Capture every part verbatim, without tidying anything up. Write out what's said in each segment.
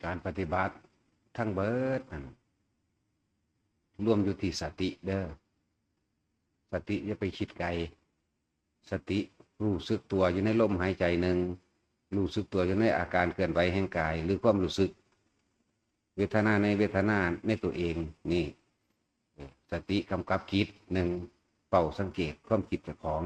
การปฏิบัติทั้งเบิดนั่นรวมอยู่ที่สติเด้อ สติอย่าไปคิดไกล สติรู้สึกตัวอยู่ในลมหายใจหนึ่ง รู้สึกตัวอยู่ในอาการเคลื่อนไหวแห่งกาย หรือความรู้สึก เวทนาในเวทนาในตัวเองนี่ สติกำกับจิตหนึ่ง เฝ้าสังเกตความคิดเจ้าของ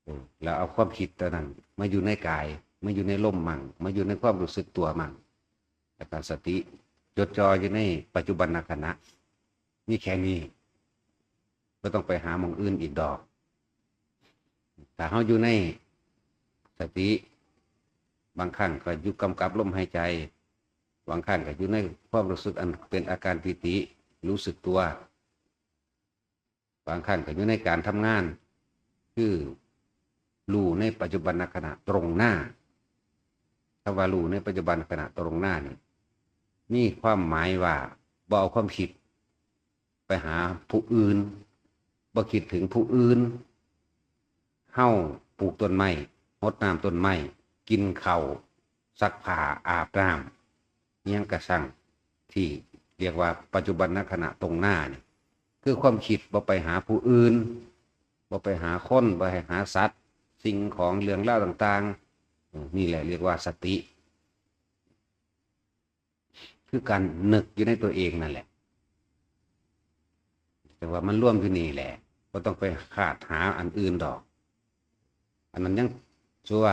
เออ แล้วเอาความคิดตัวนั้นมาอยู่ในกาย มาอยู่ในลมมั่ง มาอยู่ในความรู้สึกตัวมั่ง แล้วก็สติจดจ่ออยู่ในปัจจุบันขณะ มีแค่นี้ บ่ต้องไปหาหม่องอื่นอีกดอก ถ้าเฮาอยู่ในสติ บางครั้งก็อยู่กำกับลมหายใจ บางครั้งก็อยู่ในความรู้สึกอันเป็นอาการปีติ รู้สึกตัว บางครั้งก็อยู่ในการทำงาน คือรู้ในปัจจุบันขณะตรงหน้า คำว่ารู้ในปัจจุบันขณะตรงหน้านี่ มีความหมายว่าบ่เอาความคิดไปหาผู้อื่น บ่คิดถึงผู้อื่น เฮาปลูกต้นไม้ รดน้ำต้นไม้ กินข้าว ซักผ้า อาบน้ำ อิหยังกะซัง ที่เรียกว่าปัจจุบันขณะตรงหน้านี่ คือความคิดบ่ไปหาผู้อื่น บ่ไปหาคน บ่ไปหาสัตว์ สิ่งของ เรื่องราวต่างๆ เออ นี่แหละเรียกว่าสติ คือการนึกอยู่ในตัวเองนั่นแหละ แต่ว่ามันรวมอยู่นี่แหละ บ่ต้องไปคาดหาอันอื่นดอก อันนั้นยัง ชั่ว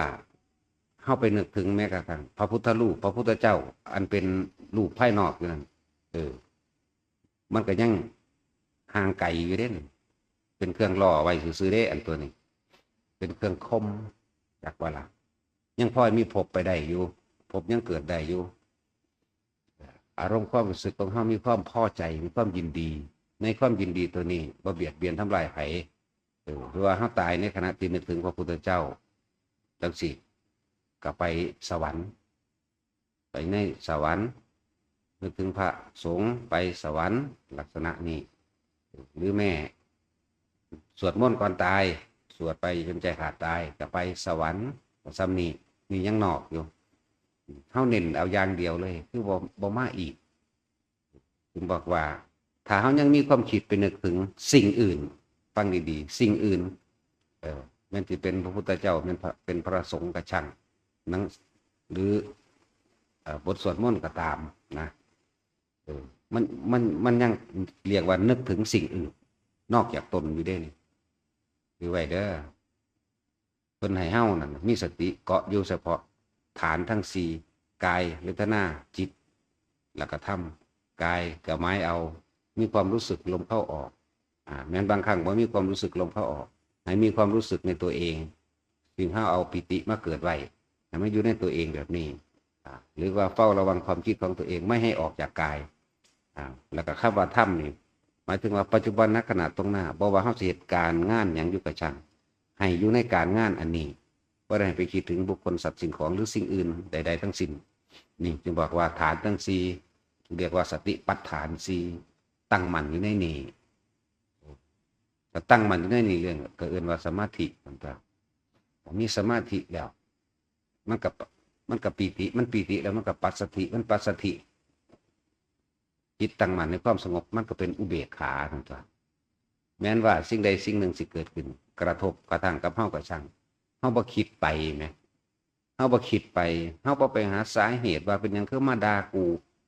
เฮาไปนึกถึงแม้กระทั่งพระพุทธรูป พระพุทธเจ้า อันเป็นรูปภายนอกอยู่นั่น เออ มันก็ยังห่างไกลอยู่เด้ เป็นเครื่องล่อไว้ซื่อๆเด้ อันตัวนี้ เป็นเครื่องข่ม จักว่าล่ะ ยังพอมีภพไปได้อยู่ ภพยังเกิดได้อยู่ อารมณ์ความรู้สึกของเฮามีความพอใจ มีความยินดี ในความยินดีตัวนี้บ่เบียดเบียนทำลายไผ เออ หรือว่าเฮาตายในขณะที่นึกถึงพระพุทธเจ้า จังซี้ ก็ไปสวรรค์ ไปในสวรรค์ นึกถึงพระสงฆ์ ไปสวรรค์ ลักษณะนี้ หรือแม้สวดมนต์ก่อนตาย สวดไปจนใจขาดตาย ก็ไปสวรรค์ ก็ส่ำนี้ นี่ยังนอกอยู่ เฮาเน้นเอาอย่างเดียวเลย คือบ่ บ่มาอีก ถึงบอกว่า ถ้าเฮายังมีความคิดไปนึกถึงสิ่งอื่น ฟังดีๆ สิ่งอื่น เออ แม่นสิเป็นพระพุทธเจ้า แม่นพระ เป็นพระสงฆ์กะช่าง หนัง หรือ เอ่อ บทสวดมนต์ก็ตามนะ เออ มัน มัน มันยังเรียกว่านึกถึงสิ่งอื่น นอกจากตนอยู่เด้นี่ ถือไว้เด้อ เพิ่นให้เฮานั่นมีสติเกาะอยู่เฉพาะฐานทั้งสี่ กาย เวทนา จิต แล้วก็ธรรม กายก็หมายเอา มีความรู้สึกลมเข้าออก อ่า แม้นบางครั้งบ่มีความรู้สึกลมเข้าออก ให้มีความรู้สึกในตัวเอง ซึ่งเฮาเอาปีติมาเกิดไว้ ให้มันอยู่ในตัวเองแบบนี้ อ่า หรือว่าเฝ้าระวังความคิดของตัวเองไม่ให้ออกจากกาย อ่า แล้วก็คำว่าธรรมนี่ หมายถึงว่าปัจจุบันขณะตรงหน้า บ่ว่าเฮาสิเฮ็ดการงานหยังอยู่กะช่าง ให้อยู่ในการงานอันนี้ บ่ได้ให้ไปคิดถึงบุคคลสัตว์สิ่งของหรือสิ่งอื่นใดๆทั้งสิ้น นี่จึงบอกว่าฐานทั้งสี่ เรียกว่าสติปัฏฐานสี่ ตั้งมั่นอยู่ในนี้ ก็ตั้งมั่นอยู่ในนี้เรื่อง ก็เอิ้นว่าสมาธิต่างๆ มีสมาธิแล้ว มันก็ มันก็ปีติ มันปีติแล้วมันก็ปัสสัทธิ มันปัสสัทธิ จิตตั้งมั่นในความสงบ มันก็เป็นอุเบกขาทั้งตัว แม้นว่าสิ่งใดสิ่งหนึ่งสิเกิดขึ้น กระทบกระทั่งกับเฮากะช่าง เฮาบ่คิดไปแหม เฮาบ่คิดไป เฮาบ่ไปหาสาเหตุว่าเป็นหยังคือมาด่ากู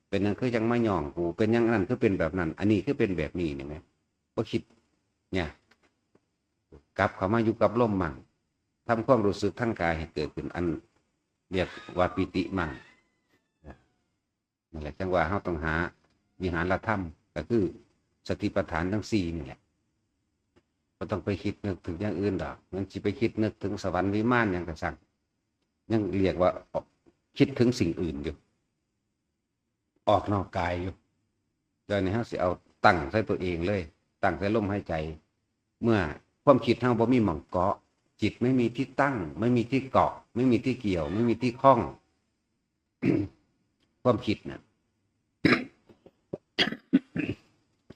เป็นหยังคือจังมาหย่องกู เป็นหยังอันนั้นคือเป็นแบบนั้น อันนี้คือเป็นแบบนี้นี่แหม บ่คิด เนี่ย กลับเข้ามาอยู่กับลมมั่ง ทำความรู้สึกทางกายให้เกิดขึ้น อันเรียกว่าปีติมั่ง นั่นแหละ จังว่าเฮาต้องหาวิหารธรรม ก็คือสติปัฏฐานทั้งสี่นี่แหละ บ่ต้องไปคิดนึกถึงอย่างอื่นดอก มันสิไปคิดนึกถึงสวรรค์วิมานหยังกะซัง ยังเรียกว่าคิดถึงสิ่งอื่นอยู่ ออกนอกกายอยู่ เดี๋ยวนี้เฮาสิเอาตั้งใส่ตัวเองเลย ตั้งใส่ลมหายใจ เมื่อความคิดเฮาบ่มีหม่องเกาะ จิตไม่มีที่ตั้ง ไม่มีที่เกาะ ไม่มีที่เกี่ยว ไม่มีที่ข้อง ความคิดน่ะ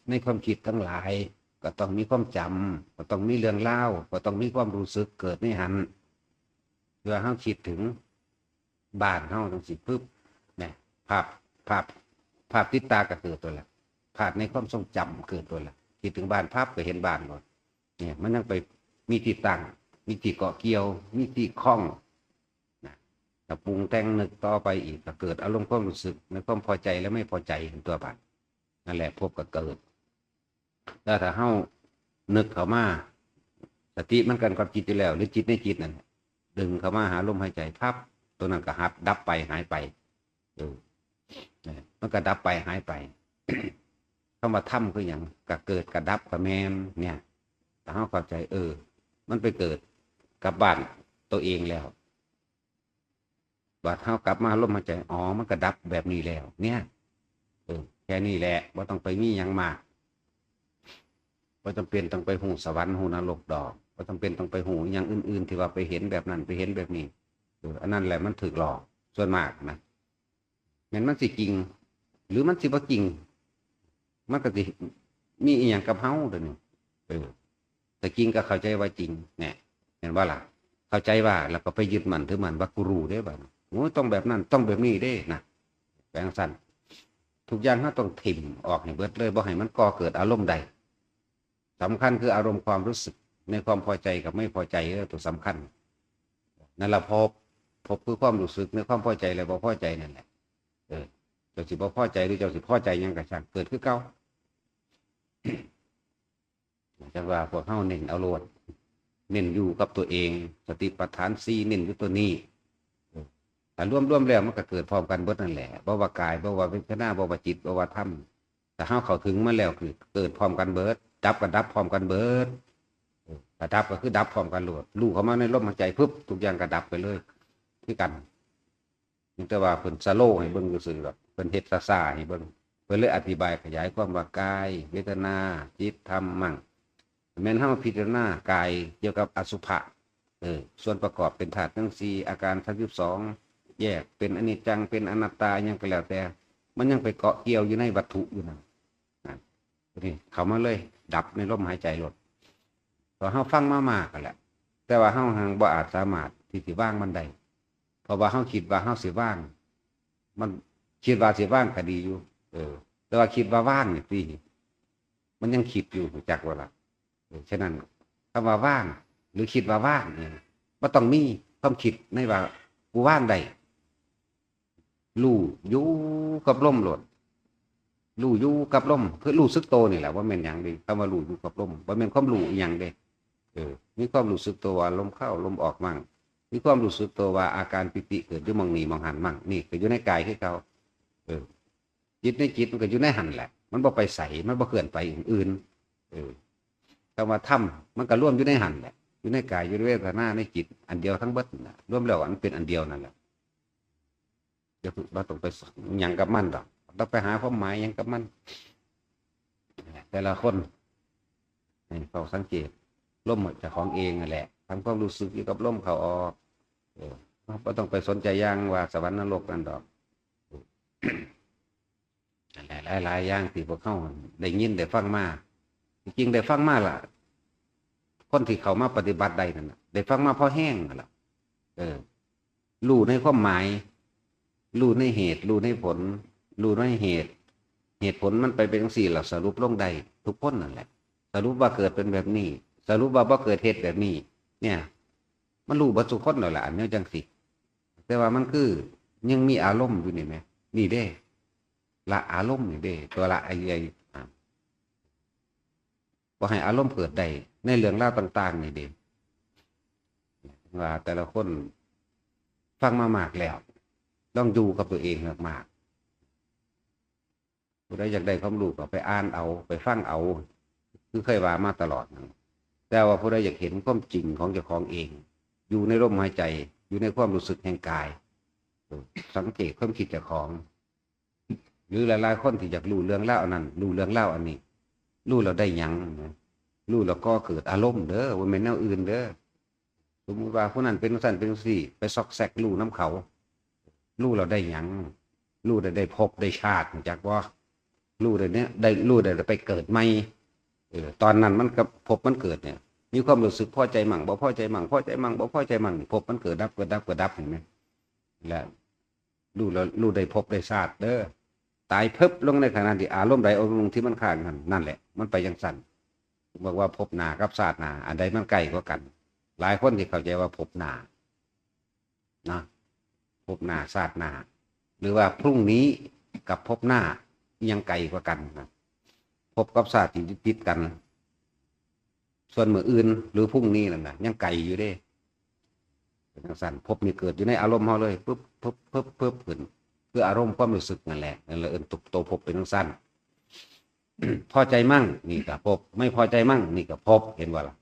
ในความคิดทั้งหลาย ก็ต้องมีความจำ ก็ต้องมีเรื่องราว ก็ต้องมีความรู้สึกเกิดในหั้น เพื่อเฮาคิดถึงบ้านเฮาจังซี้ปึ๊บ เนี่ย ภาพ ภาพ ภาพติดตาก็เกิดตัวละ ภาพในความทรงจำเกิดตัวละ คิดถึงบ้านปั๊บก็เห็นบ้านโลด เนี่ย มันยังไปมีที่ตั้ง มีที่เกาะเกี่ยว มีที่คล้องนะ ถ้าปรุงแต่งนึกต่อไปอีก ก็เกิดอารมณ์ความรู้สึกในความพอใจและไม่พอใจเห็นตัวบัด นั่นแหละภพก็เกิด แล้วถ้าเฮานึกเข้ามา สติมันกันกับจิตอยู่แล้ว หรือจิตในจิตนั่น ดึงเข้ามาหาลมหายใจปั๊บ ตัวนั้นก็หับดับไปหายไป เออ มันก็ดับไปหายไป คำว่าธรรมคือหยัง ก็เกิดก็ดับก็แม่น เนี่ย ถ้าเฮาเข้าใจ เออ มันไปเกิดกับบ้านตัวเองแล้ว บัดเฮากลับมาลมหายใจ อ๋อ มันก็ดับแบบนี้แล้ว เนี่ย เออ แค่นี้แหละ บ่ต้องไปมีหยังมาก บ่จำเป็นต้องไปฮู้สวรรค์ฮู้นรกดอก บ่จำเป็นต้องไปฮู้อย่างอื่นๆ ที่ว่าไปเห็นแบบนั้น ไปเห็นแบบนี้ เออ อันนั้นแหละมันถูกหลอก ส่วนมากนะ แม่นมันสิจริง หรือมันสิบ่จริง มันก็สิมีอีหยังกับเฮาเดี๋ยวนี้ เออ แต่จริงก็เข้าใจว่าจริง เนี่ย เห็นบ่ล่ะ เข้าใจว่า แล้วก็ไปยึดมั่นถือมั่นว่ากูรู้เด้บัดนี้ โอ้ย ต้องแบบนั้น ต้องแบบนี้เด้นะ แปลงสั้น ทุกอย่างเฮาต้องถิ่มออกให้เบิดเลย บ่ให้มันก่อเกิดอารมณ์ใด สำคัญคืออารมณ์ความรู้สึกในความพอใจกับไม่พอใจ เออ ตัวสำคัญ นั่นละภพ ภพคือความรู้สึกในความพอใจและบ่พอใจนั่นแหละ เออ เจ้าสิบ่พอใจหรือเจ้าสิพอใจหยังก็ช่าง เกิดคือเก่า จังว่าพวกเฮาเน้นเอาโลด เน้นอยู่กับตัวเอง สติปัฏฐานสี่ เน้นอยู่ตัวนี้ เออ ถ้ารวมๆ แล้วมันก็เกิดพร้อมกันเบิดนั่นแหละ บ่ว่ากาย บ่ว่าเวทนา บ่ว่าจิต บ่ว่าธรรม ถ้าเฮาเข้าถึงมันแล้วคือเกิดพร้อมกันเบิด ดับก็ดับพร้อมกันเบิด เออ ถ้าดับก็คือดับพร้อมกันโลด รู้เข้ามาในลมหายใจปุ๊บ ทุกอย่างก็ดับไปเลย คือกัน เพียงแต่ว่าเพิ่นสโลว์ให้เบิ่งซื่อๆ ดอก เพิ่นเฮ็ดช้าๆ ให้เบิ่ง เพิ่นเลยอธิบายขยายความว่ากาย เวทนา จิต ธรรม มั่ง แม่นเฮาพิจารณากายเกี่ยวกับอสุภะ เออ ส่วนประกอบเป็นธาตุทั้งสี่ อาการสามสิบสอง แยกเป็นอนิจจัง เป็นอนัตตา หยังก็แล้วแต่ มันยังไปเกาะเกี่ยวอยู่ในวัตถุอยู่นั่น นั่น นี่เข้ามาเลย ดับในลมหายใจโลด พอเฮาฟังมามากกันแหละ แต่ว่าเฮาหังบ่อาจสามารถที่สิวางมันได้ เพราะว่าเฮาคิดว่าเฮาสิวาง มันคิดว่าสิวางก็ดีอยู่ เออ แต่ว่าคิดว่าวางนี่ติ มันยังคิดอยู่ รู้จักบ่ล่ะ เออ ฉะนั้น คำว่าวาง หรือคิดว่าวางนี่ บ่ต้องมีความคิดในว่ากูวางได้ รู้อยู่กับลมโลด รู้อยู่กับลม คือรู้สึกโตนี่แหละ บ่แม่นหยังเด้ คำว่ารู้อยู่กับลม บ่แม่นความรู้อีหยังเด้ เออ มีความรู้สึกโตว่าลมเข้าลมออกมั่ง มีความรู้สึกโตว่าอาการปีติเกิดอยู่หม่องนี้หม่องหั้นมั่ง นี่ก็อยู่ในกายคือเก่า เออ จิตในจิตมันก็อยู่ในหั้นแหละ มันบ่ไปไส มันบ่เคลื่อนไปอื่นๆ เออ คำว่าธรรม มันก็รวมอยู่ในหั้นแหละ อยู่ในกาย อยู่ในเวทนา ในจิต อันเดียวทั้งเบิดนั่นแหละ รวมแล้วมันเป็นอันเดียวนั่นแหละ อย่าเพิ่ง บ่ต้องไปหยังกับมันดอก ต้องไปหาความหมายหยังกับมัน แต่ละคน ให้เฝ้าสังเกต ลมเจ้าของเองนั่นแหละ ทำความรู้สึกอยู่กับลมเข้าออก เออ บ่ต้องไปสนใจอย่างว่าสวรรค์นรกนั่นดอก นั่นแหละ หลายๆ อย่างที่พวกเฮาได้ยินได้ฟังมา จริงๆ ได้ฟังมาล่ะ คนที่เข้ามาปฏิบัติได้นั่นน่ะ ได้ฟังมาพอแฮงนั่นล่ะ เออ รู้ในความหมาย รู้ในเหตุ รู้ในผล รู้ในเหตุ เหตุผลมันไปเป็นจังซี่ล่ะ สรุปลงได้ทุกคนนั่นแหละ สรุปว่าเกิดเป็นแบบนี้ สรุปว่าบ่เกิดเหตุแบบนี้ เนี่ย มันรู้เบิดทุกคนแล้วล่ะ อันนี้จังซี่ แต่ว่ามันคือยังมีอารมณ์อยู่นี่แหม นี่เด้ ละอารมณ์นี่เด้ ตัวละไอ้ ไอ้ อ่า บ่ให้อารมณ์เกิดได้ในเรื่องราวต่างๆ นี่เด้ ว่าแต่ละคนฟังมามากแล้ว ลองอยู่กับตัวเองมากๆ ผู้ใดอยากได้ความรู้ก็ไปอ่านเอา ไปฟังเอา คือเคยว่ามาตลอดนั่น แต่ว่าผู้ใดอยากเห็นความจริงของเจ้าของเอง อยู่ในลมหายใจ อยู่ในความรู้สึกแห่งกาย เออ สังเกตความคิดเจ้าของ หรือหลายๆ คนที่อยากรู้เรื่องราวอันนั้น รู้เรื่องราวอันนี้ รู้แล้วได้หยังนะ รู้แล้วก่อเกิดอารมณ์เด้อ บ่แม่นแนวอื่นเด้อ สมมุติว่าผู้นั้นเป็นจั่งซั้นเป็นจั่งซี้ ไปซอกแซกรู้นำเขา รู้แล้วได้หยัง รู้ได้ ได้ภพได้ชาติ รู้จักบ่ รู้ได้เนี่ย ได้ รู้ได้ไปเกิดใหม่ เออ ตอนนั้นมันก็ภพมันเกิดเนี่ย มีความรู้สึกพอใจมั่ง บ่พอใจมั่ง พอใจมั่ง บ่พอใจมั่ง ภพมันเกิดดับ เกิดดับ เกิดดับ เห็นไหม และรู้แล้ว รู้ได้ภพได้ชาติเด้อ ตายเพิบลงในขณะที่อารมณ์ใดอารมณ์หนึ่งที่มันค้างนั่น นั่นแหละ มันไปจั่งซั้น บอกว่าภพหน้ากับชาติหน้า อันใดมันใกล้กว่ากัน หลายคนที่เข้าใจว่าภพหน้านะ ภพหน้าชาติหน้า หรือว่าพรุ่งนี้กับภพหน้า ยังไกลกว่ากันนะ ภพกับชาติที่ติดกัน ส่วนมื้ออื่นหรือพรุ่งนี้นั่นน่ะ ยังไกลอยู่เด้ เป็นจั่งซั้น ภพนี่เกิดอยู่ในอารมณ์เฮาเลย ปึ๊บปึ๊บปึ๊บปึ๊บขึ้น คืออารมณ์ความรู้สึกนั่นแหละ นั่นแหละเอิ้นตัว ตัวภพเป็นจั่งซั้น พอใจมั่ง นี่ก็ภพ ไม่พอใจมั่ง นี่ก็ภพ เห็นบ่ล่ะ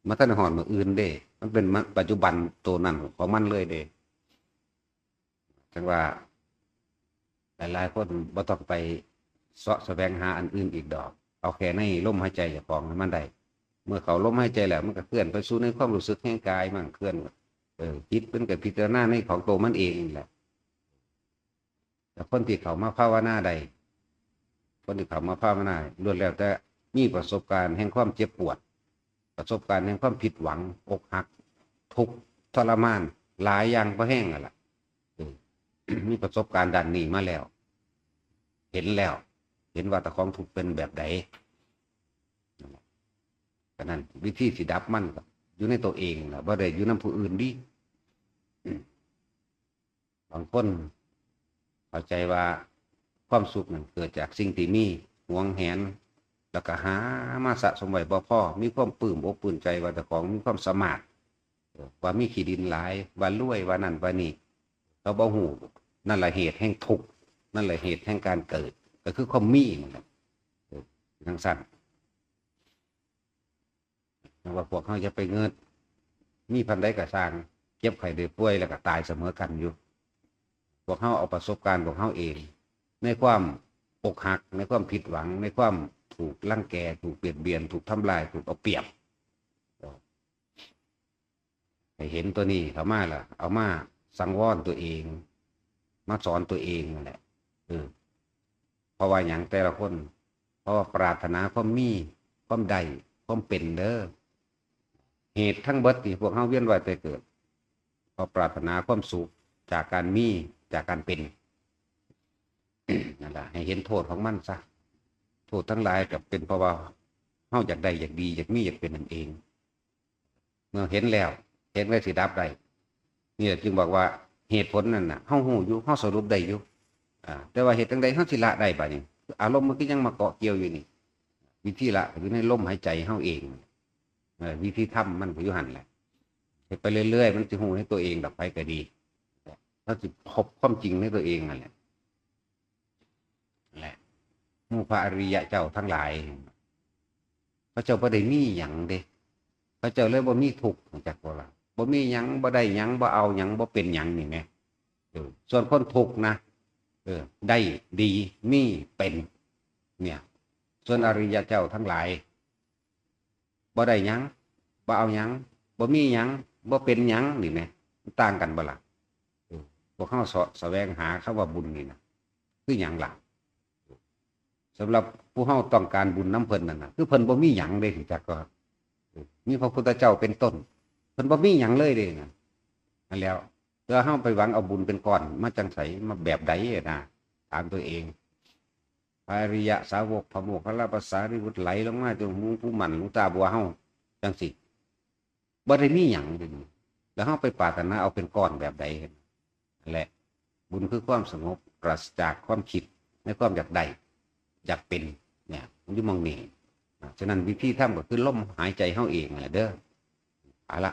มันทันได้ฮอดมื้ออื่นเด้ มันเป็นปัจจุบันตัวนั้นของมันเลยเด้ จั่งว่า หลายๆคนบ่ต้องไปเสาะแสวงหาอันอื่นอีกดอก เอาแค่ในลมหายใจเจ้าของให้มันได้ เมื่อเข้าลมหายใจแล้ว มันก็เคลื่อนไปสู่ในความรู้สึกแห่งกายมั่ง เคลื่อน เออ จิตมันก็พิจารณาในของตัวมันเองนั่นแหละ แต่คนที่เข้ามาภาวนาได้ คนที่เข้ามาภาวนาล้วนแล้วแต่มีประสบการณ์แห่งความเจ็บปวด ประสบการณ์แห่งความผิดหวัง อกหัก ทุกข์ทรมาน หลายอย่างพอแฮงนั่นล่ะ เออ มีประสบการณ์ด้านนี้มาแล้ว เห็นแล้ว เห็นว่าเจ้าของทุกข์เป็นแบบใด นั่นแหละ ฉะนั้นวิธีสิดับมันก็อยู่ในตัวเองล่ะ บ่ได้อยู่นำผู้อื่นเด้ บางคนเข้าใจว่าความสุขนั่นเกิดจากสิ่งที่มี หวงแหน แล้วก็หามาสะสมไว้บ่พอ มีความปลื้มอกปลื้มใจว่าเจ้าของมีความสามารถ เออ ว่ามีขี้ดินหลาย ว่ารวย ว่านั่นว่านี่ เขาบ่ฮู้ นั่นแหละเหตุแห่งทุกข์ นั่นแหละเหตุแห่งการเกิด ก็คือความมีนั่นแหละ เออ จั่งซั้น ว่าพวกเฮาอย่าไปเงิด มีปานใดก็ซ่าง เจ็บไข้ได้ป่วยแล้วก็ตายเสมอกันอยู่ พวกเฮาเอาประสบการณ์พวกเฮาเอง ในความอกหัก ในความผิดหวัง ในความถูกรังแก ถูกเบียดเบียน ถูกทำลาย ถูกเอาเปรียบ ให้เห็นตัวนี้เข้ามาล่ะ เอามาสังวรตัวเอง มาสอนตัวเองนั่นแหละ เออ เพราะว่าหยังแต่ละคน เพราะว่าปรารถนาความมี ความได้ ความเป็นเด้อ เหตุทั้งเบิดที่พวกเฮาเวียนว่ายตายเกิด เพราะปรารถนาความสุขจากการมี จากการเป็น นั่นล่ะ ให้เห็นโทษของมันซะ โทษทั้งหลายก็เป็นเพราะว่าเฮาอยากได้ อยากดี อยากมี อยากเป็นนั่นเอง เมื่อเห็นแล้ว เหตุใดสิดับได้ นี่แหละจึงบอกว่าเหตุผลนั่นน่ะ เฮาฮู้อยู่ เฮาสรุปได้อยู่ อ่า แต่ว่าเหตุจั่งใดเฮาสิละได้บัดนี้ อารมณ์มันก็ยังมาเกาะเกี่ยวอยู่นี่ วิธีละก็อยู่ในลมหายใจเฮาเอง เออ วิธีทำมันก็อยู่หั่นแหละ เฮ็ดไปเรื่อยๆ มันสิฮู้ในตัวเองดอก ไผก็ดี เฮาสิพบความจริงในตัวเองนั่นแหละ แหละ หมู่พระอริยะเจ้าทั้งหลาย เขาเจ้าบ่ได้มีหยังเด้ เขาเจ้าเลยบ่มีทุกข์ รู้จักบ่ล่ะ บ่มีหยัง บ่ได้หยัง บ่เอาหยัง บ่เป็นหยังนี่แหม เออ ส่วนคนทุกข์นะ เออ ได้ดี มี เป็น เนี่ย ส่วนอริยะเจ้าทั้งหลาย บ่ได้หยัง บ่เอาหยัง บ่มีหยัง บ่เป็นหยัง นี่แหม มันต่างกันบ่ล่ะ เออ พวกเฮาเสาะแสวงหาคำว่าบุญนี่นะ คือหยังล่ะ สำหรับผู้เฮาต้องการบุญนำเพิ่นนั่นน่ะ คือเพิ่นบ่มีหยังเด้ รู้จักบ่ เออ มีพระพุทธเจ้าเป็นต้น เพิ่นบ่มีหยังเลยเด้นะ นั่นแหล้ว แต่เฮาไปหวังเอาบุญเป็นก้อนมาจั่งใส มาแบบใดนะ ถามตัวเอง พระอริยะสาวก พระโมคคัลลา พระสารีบุตร ไหลลงมาจนหมู่ผู้หมั่นหลวงตาบัวเฮาจั่งซี้ บ่ได้มีหยังเด้ แล้วเฮาไปปรารถนาเอาเป็นก้อนแบบใด นั่นแหละ บุญคือความสงบ ปราศจากความคิดในความอยากได้ อยากเป็น เนี่ย มันอยู่หม่องนี้ อ่ะ ฉะนั้นวิธีทำก็คือลมหายใจเฮาเองนั่นแหละเด้อ เอาละ